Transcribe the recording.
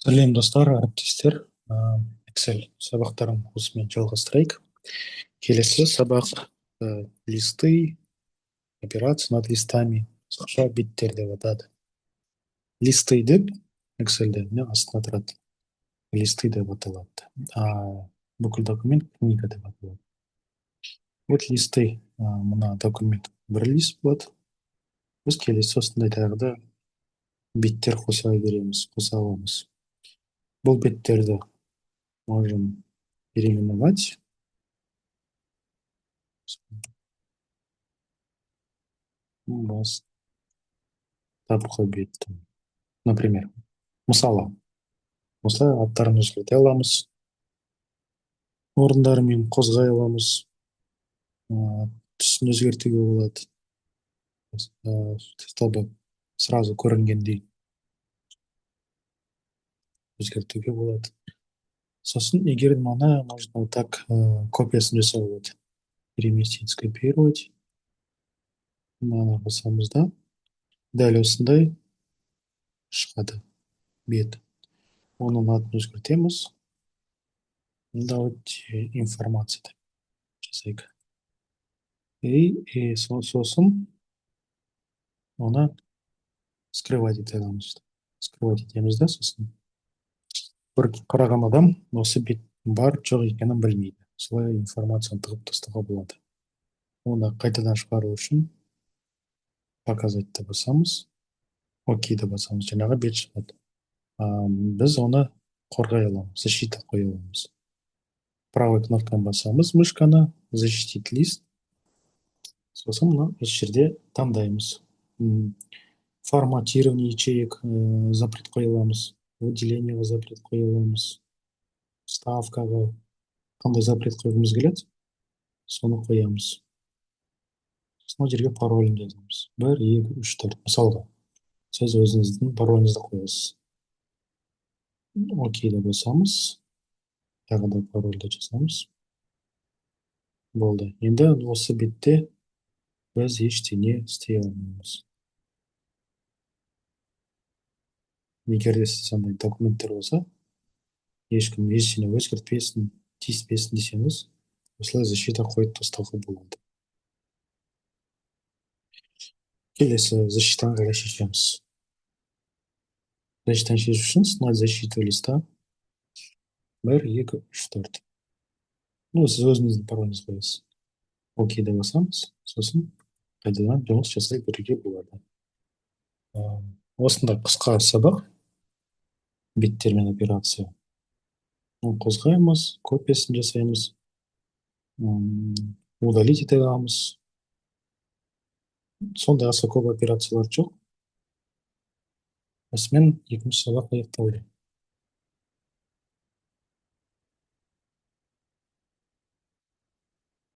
Сәлем, достар, әріптестер! Excel сабақтарын осымен жалғастырайық. Келесі сабақ листы, операция над листами, қысқаша беттер деп атады. Листы деп Excelде міне астында тұрады, листы деп аталады, а бүкіл документ книга деп аталады. Вот листы, мына документ бір лист болады. Біз келесі осындай тағы да беттер қоса береміз, қоса аламыз. Бұл беттерді можем переименовать. Бастапқы бет, например, мысалы, осылай аттарын өзгерте аламыз, орындарымен қозғай аламыз, түсін өзгертуге болады, чтобы сразу көрінгендей өзгертуге болады. Сосын егер мына можно вот так копиясын жасауға болады: переместить, скопировать. Мынаны басамыз да, дәл осындай шығады бет. Оның атын өзгертеміз, давайте информация деп жазайық. И сосын оны скрывать ете аламыз, скрывать етеміз да. Сосын бір қараған адам осы бет бар жоқ екенін білмейді. Солай информацияны тығып тастауға болады. Оны қайтадан шығару үшін показать деп басамыз, окей деп басамыз, жаңағы бет шығады. Біз оны қорғай аламыз, защита қоя аламыз. Правый кнопканы басамыз, мышканы, защитить лист. Сосын мына осы жерде таңдаймыз: форматирование ячеек запрет қоя аламыз, выделениеға запрет қоя аламыз, вставкаға, қандай запрет қойғымыз келеді, соны қоямыз. Сосын ол жерге паролін жазамыз: бір, екі, үш, төрт, мысалға. Сіз өзіңіздің пароліңізді қоясыз. Окей деп басамыз, тағы да парольді жазамыз. Болды, енді осы бетте біз ештеңе істей алмаймыз. Егер де сізде андай документтер болса, ешкім ештеңе өзгертпесін, тиіспесін десеңіз, осылай защита қойып тастауға болады. Келесі защитаны қалай шешеміз? Защитаны шешу үшін снять защиту листа, бір, екі, үш, төрт. Ну, сіз өзіңіздің пароліңізді қоясыз. Окей деп басамыз. Сосын қайтадан жұмыс жасай беруге болады. Осындай қысқа сабақ, беттермен операция. Қозғаймыз, копиясын жасаймыз, удалить ете аламыз. Сондай аса көп операциялар жоқ. Осымен екінші сабақ аяқталды.